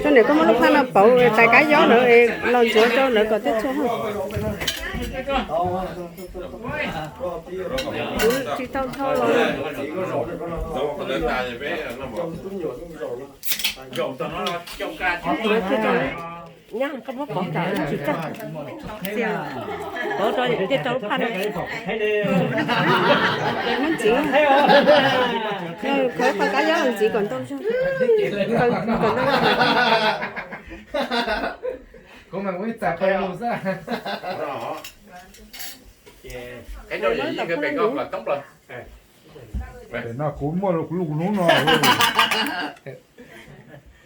Tso niam, koj muab lub phaj no pauv tais kab yob na, los ntxuav rau lawv kom tib txhua. Kuv tsis tau thauj los. Nyab, koj muab pauv tas tsis tag. Pauv rau, cia rau lub phaj no. Muab ntxiv. Khaws tais kab yob los ntxiv kom ntau zog. Kom ntau zog. Kuv mas kuv ib txam pais mus xwb. Pem no kuv muaj lub hnub no.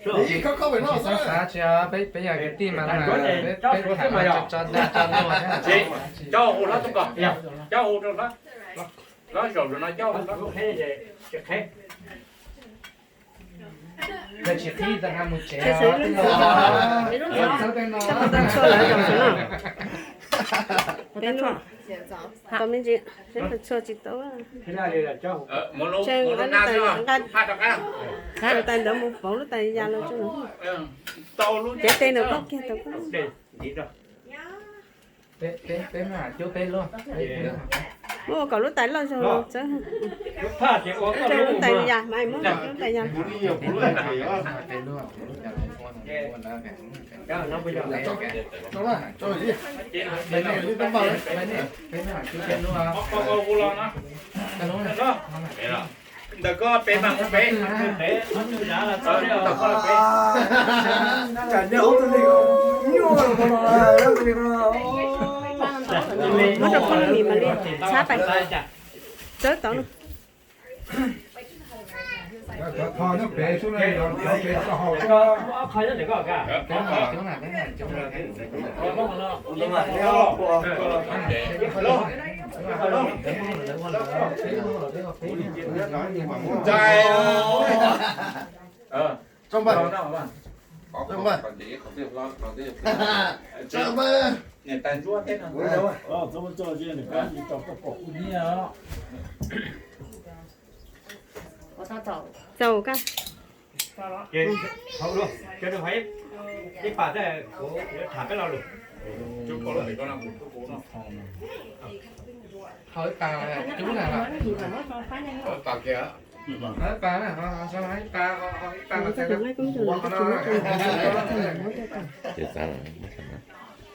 Xav tsis, peb yog kwv tij mas peb tham tso dag tso luag. Coj hu hlob tuaj kom, coj hu rau hlob, hlob zaum no coj hu hlob. Tsis qhib tag nqa mus tsev. Tau me ntsis, txhua tsis tau. Tais ntawd mus pauv lub tais yas los tso. Cev tes ntawm koj kiag tau koj. Muab ua kom lub tais loj zog los txawb. Rau lub tais yas mas muab lub tais yas. Ntawm koj pem mas mus pem. Muab rau koj lub mis mam li txhab pais. Txawb tod no. Txaus koj. Thau ib pas cub na. Thau ib pas na, ho so ib pas, ho ib pas mas txais no. Ces txav lawm,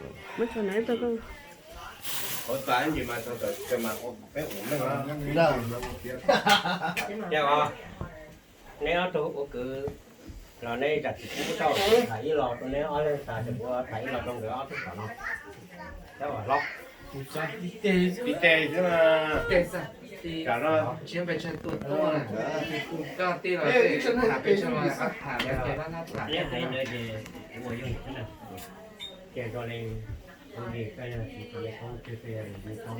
muab tso na. Muab tso na ib pliag koj. Neb ob tug ua kwv los neb zam txim pub tau, tham ib los rau neb ob leeg tas, kuv tham ib los rau nkawd ob tug tom no. Cov hlob. Tib teg xwb na. Teg xwb. Tam no tsis pes tsawg tuaj tuaj na. Koj tij los tham pes tsawg los tham ces lab nab tham. Ces zoo li, li koj yog txiv tus me koob, twg twg yog li koob.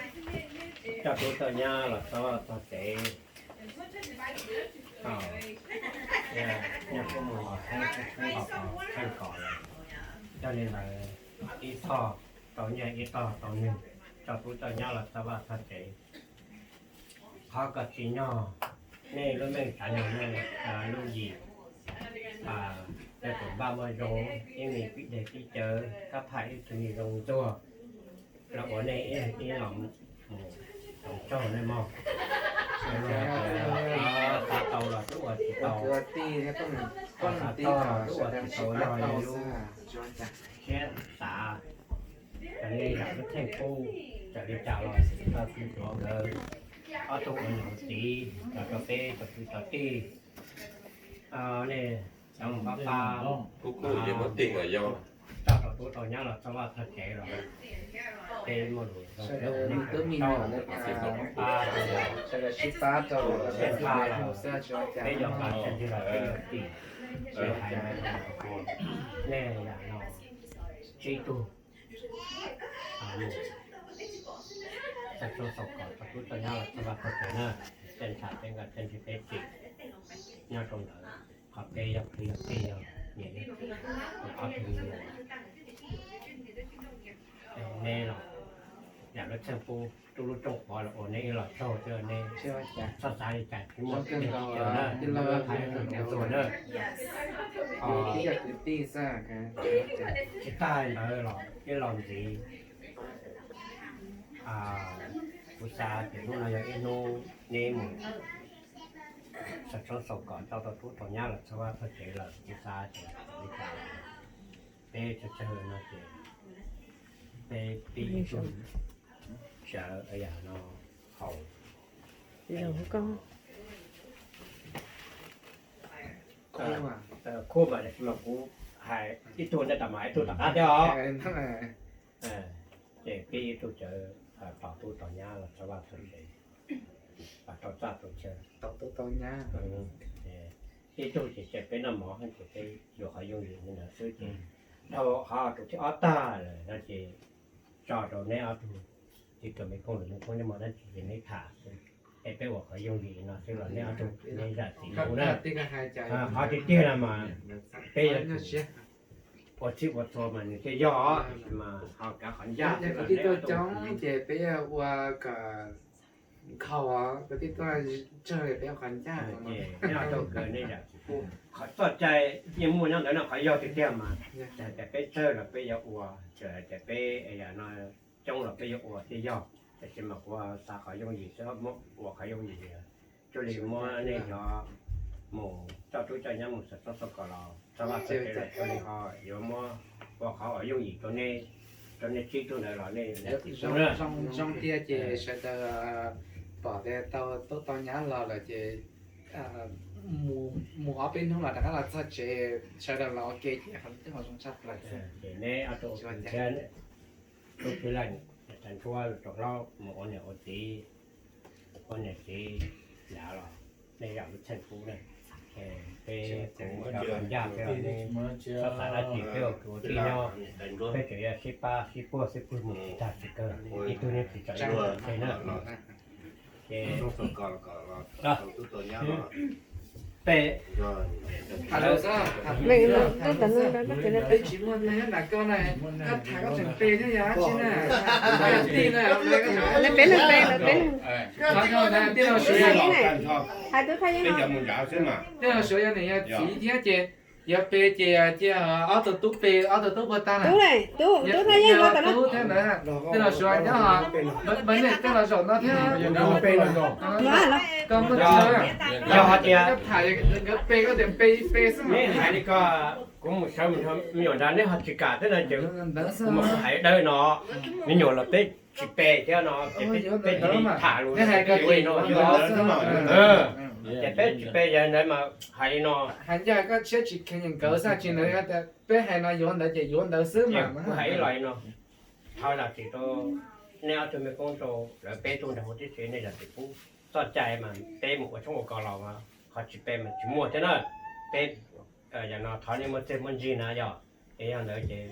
coj tub coj nyab los txog txog tsev, nyob kuj mus los txheeb txheeb kom kom txheeb kom lawm. Yog li ntawd, ib tog tau nyiaj ib tog tau neeg, coj tub coj nyab los txog vaj txog tsev. Qhov koj tsis nyog nej lub neej tsav nyog nej lub yim, tej tus npaj muaj zoo, ib me pib deg pib cawv, kab phaj ib tug me zoo ntxuag, los ua nej ib los mus tsoom tsaug nej mog. Xav tau los twb ua tsis tau, xav tau los twb ua tsis tau, yog li lub siab xav, yog nej zam lub theej pub raws li cas los txog txij tuav nkawd ob tug ua niam ua txiv los rau peb tsoom kwv tsoom tij, nej cov mus pab pab, coj tau tub tau nyab los txog vaj txog tsev los peb muaj lus zoo pab, sib pab rau, peb yog pab tseeb tiag los peb yog tim, tsis hais nej yam no, tsib tug mus txog txog xaus kom tau tub tau nyab los txog vaj txog tsev na, tej ntshav tej nqaij tej ntsig tej tsim nyob rau ntawd, qhov peb yog kwv yog tij yog niam yog txiv, ob tug me nyuam, neb los yam lub txheej pub rub lub rooj qhuav los ua neb ib los tsaug xwb, neb txhob xav li cas tsis muaj tsis caw na, txhob hais tus tus tuag na. Tsis tas li ntawd los ib los ntxiv, kuv xav tias hnub no yog ib hnub neb mus xav tshoob xaus kom coj tau tub tau nyab los txog vaj txog tsev lawm, kuv xav tias li cas peb tsawg tsawg no ces peb pib ib tug sawv yam no haus. Khub mas, tab sis mas kuv hais ib tug ntej tas mas ib tug tom qab thiab os. Ces peb ib tug sawv tos tub tos nyab los txog vaj txog tsev, los tau txaj tau chaw. Ib tug ces peb noj mov ces peb yuav qhov yooj yim li ntawd xwb ces dhau qhov tus thib ob tag lawm no ces tso rau neb ob tug tib tug me phooj ywg me phooj ywg muaj dab tsi ces neb tham xwb, es peb ua qhov yooj yim no xwb los neb ob tug neb zam txim mus na. Qhov tiag tiag no mas peb ua txhij ua txhua mas nws thiaj yog, tiam sis mas ho kav qhov ncaj xwb los neb ob tug ces peb ua kom nkhaus, kwv tij tuaj tsawg peb ua qhov ncaj. Ces neb ob tug kawg neb zam txim pub, qhov txoj cai yeej muaj nyob ntawd no, qhov yog tiag tiag mas txawm hais tias peb tsawg los peb yuav ua, txawm hais tias peb yam no coob los peb yuav ua thiaj yog, tab sis mas kuv xav qhov yooj yim xwb, ua qhov yooj yim, cuag li muab nej cov mus coj tub coj nyab mus xav txog xaus kom los txog vaj txog tsev lawm, cuag li ho yuav muab ua qhov uas yooj yim rau nej, rau nej tsib tug ntawd los nej zoo tiag ces sawv daws pom tias tau tub tau nyab los lawm ces mus ob peb hnub los rov qab los txog tsev, sawv daws los ua ke ces qhov twb ho zoo tshaj plaws. Ces neb ob tug thiab tub Tswv Leej, Tswv Ntsuab, tsoom hlob mus ua niam ua txiv, ua niam txiv yav los nej zam lub txheej pub na. Peb kuv ua ncaj thiab, txhob xav dab tsi, peb ua kwv ua tij nyob, peb tsuas yog sib pab sib puag xwb, pw mus tsis tag tsis kawg, ib tug nyob tsis tau ib tug na. Ces peb peb leeg pe, peb leeg. Hais tub thaj yeeb, tej zaum suav yog niam yog txiv thiab ces yog pe ces cia ob tug tub pe, ob tug tub puag tag na. Tub, tub thaj yeeb, tub thiab ntawd, tej zaum suav nyob, npawg nej tej zaum zaum no thiab. Koj muaj tsis, yog hais tias tham nkawd pe koj tias pe pe xwb, neb hais li ko, kuv mus sawv me nyuam nrad neb ho tsis kam thiab no ces kuv mus hais dawb no, me nyuam los peb tsis pe thiab no ces peb cia li tham lus, peb ua li no xwb. Ces peb tsis pe yawg ntawd mas hais li no. Hais ncaj koj siab tsis kheev nkawd xwb, tsis ntawd peb hais no yuav ntawd ces yuav ntawd xwb mas. Kuv hais ib los li no, thov zam txim rau nej ob tug me koob rau lawv peb tug nrog huv tib si, nej zam txim pub. Txoj cai mas peb mus ua tshoob ua kos los mas qhov tsis pe mas tsis muaj thiab na. Peb yam no thov nej muaj txiaj muaj ntsig na yog. Ces yog ntawd ces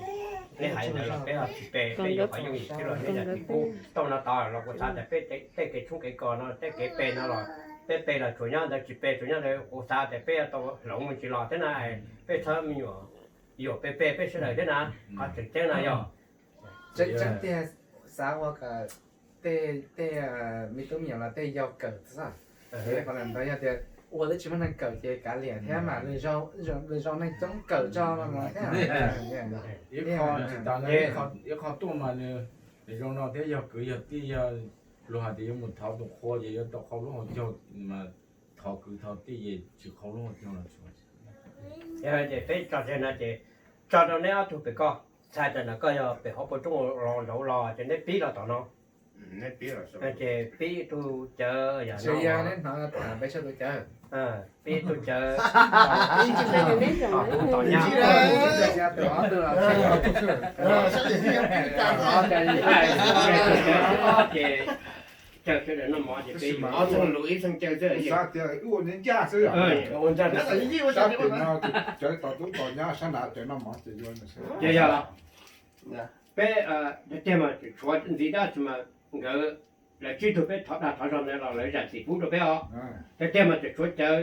nej hais ntawd los peb ho tsis pe, peb yuav qhov yooj yim xwb los nej zam txim pub. Tau no tod los kuv xav tias peb tej kev tshoob kev kos no, tej kev pe no los peb pe los tsuas nyob ntawd, tsis pe tsuas nyob ntawd, kuv xav tias peb yuav tau hloov mus tsis los thiab na. Peb txhob me nyuam yuam pe pe peb sawv daws thiab na, qhov tseem ceeb na yog. Tseeb tiag, xav ua kom tej me tub me nyuam los tej yau kawm xwb. Qhov ntawd yog tias ua twb tsis muaj neeg kawm ces kav liam thiab mas, lwm zaus neeg coob kawm tso los thiab. Ib qho tuaj mas nws zoo no thiab, yog kwv yog tij, yog luag hais tias yuav mus thov tus qhua ces yuav tau qhau lub hau caug mas thov kwv thov tij ces tsis qhau lub hau caug los tsuav. Ces peb tso tseg no ces tso rau neb ob tug pem koj, txhais tas ntawm koj yog pem hauv paus roob los nraud los ces neb pib los tom no. Ces pib tug cawv yog no, peb tug cawv, tub tom nyab, ces caw sawv daws noj mov ces peb ua ncaj xwb. Sab tim no cawv tom tub tom nyab, sab nrad cawv noj mov ces yuav. Yog peb tiag mas tshuav ntxiv dab tsi mas nkawd, lawv tsib tug peb thov dag thov zog ntawd los lawv zam txim pub rau peb os. Tiag tiag mas tseem tshuav cawv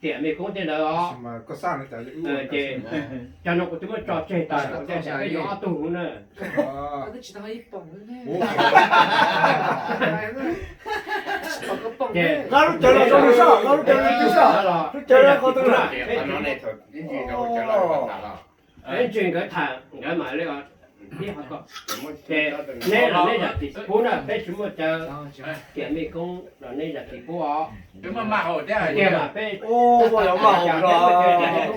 tiam me koob tej ntawd os. Ces cov no kuv twb muab tso tseg tas, peb yuav ob tug na. Ces lub cawv los rau nws soj, lub cawv los rau nws soj, lub cawv los rau nws soj. Peb ntsis nkawd tham nkawd mam li. Ces neb los nej zam txim pub na, peb tsis muaj cawv tiam me koob los nej zam txim pub os. Tiag mas peb, peb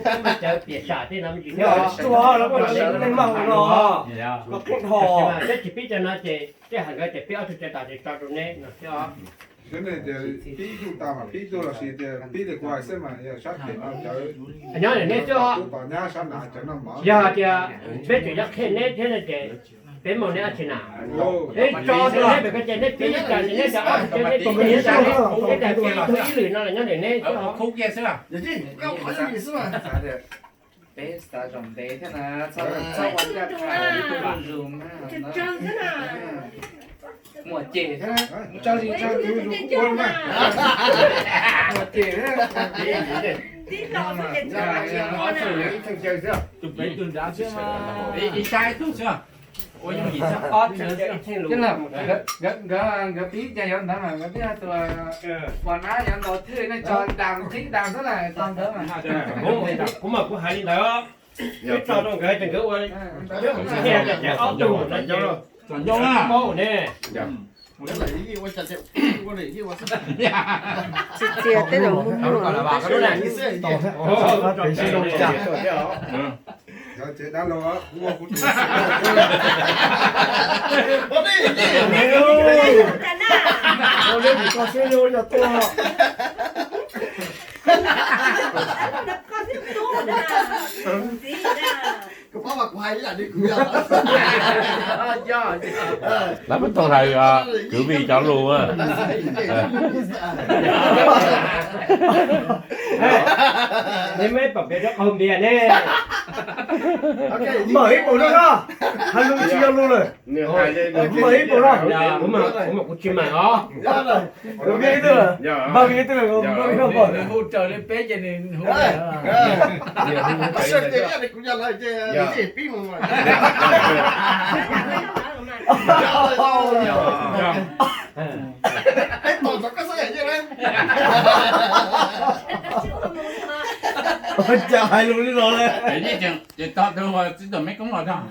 muaj cawv piam sam tej no me ntsis thiab. Peb tsis pib cov no ces tej hais nkawd ces pib ob tug cawv tas ces tso rau neb no thiab os. Pib ib tug tas mas pib ib tug los sis tias pib li kuv hais xwb mas yog sab pem no cawv, nyob li neb xwb os. Tub tom nyab, sab nrad cawv noj mov. Yog hais tias peb tseem yuav qhia neb thiab no ces peb muaj neb dab tsi na? Peb tso rau neb pem ko ces neb pib li cas ces neb cov ob tug cawv neb pib li cas, neb tias pib ib tug ib lwm no los nyob li neb xwb os. Peb xav zoo ntev thiab na, txhob ua caj tham tus zus na. Muaj cem thiab, tso zis tso zus zus ua na. Muaj cem thiab. Tus pem tus nrad xwb, ib sab ib tug xwb. Ua yooj yim xwb. Nkawd, nkawd pib cas yuav ntawd mas nkawd pib tus ua nab yuav ntaus thwj nej tso das qhib das xwb na, tso ntawd mas. Kuv mas kuv hais li ntawd, peb tso rau nkawd ces nkawd ua, peb ua tiag tiag ob tug no ces txom nyem na, paub ne. Txias txias tej zaum muaj muaj. Lawv muab tau hais kwv Vij cov lus. Neb muab ib pom npias rau qaug npias ne. Npawm ib paus no, hais lus tsis yog lus lawm. Npawm ib paus no. Kuv mas kuv tsis mam os. Npawm ib twg lawm, npawm ib twg lawm, npawm ib twg lawm. Hu raws li peb ces nws hu. Cas hais lus li no le. Ces tog tus txiv tuam meb koob los tog.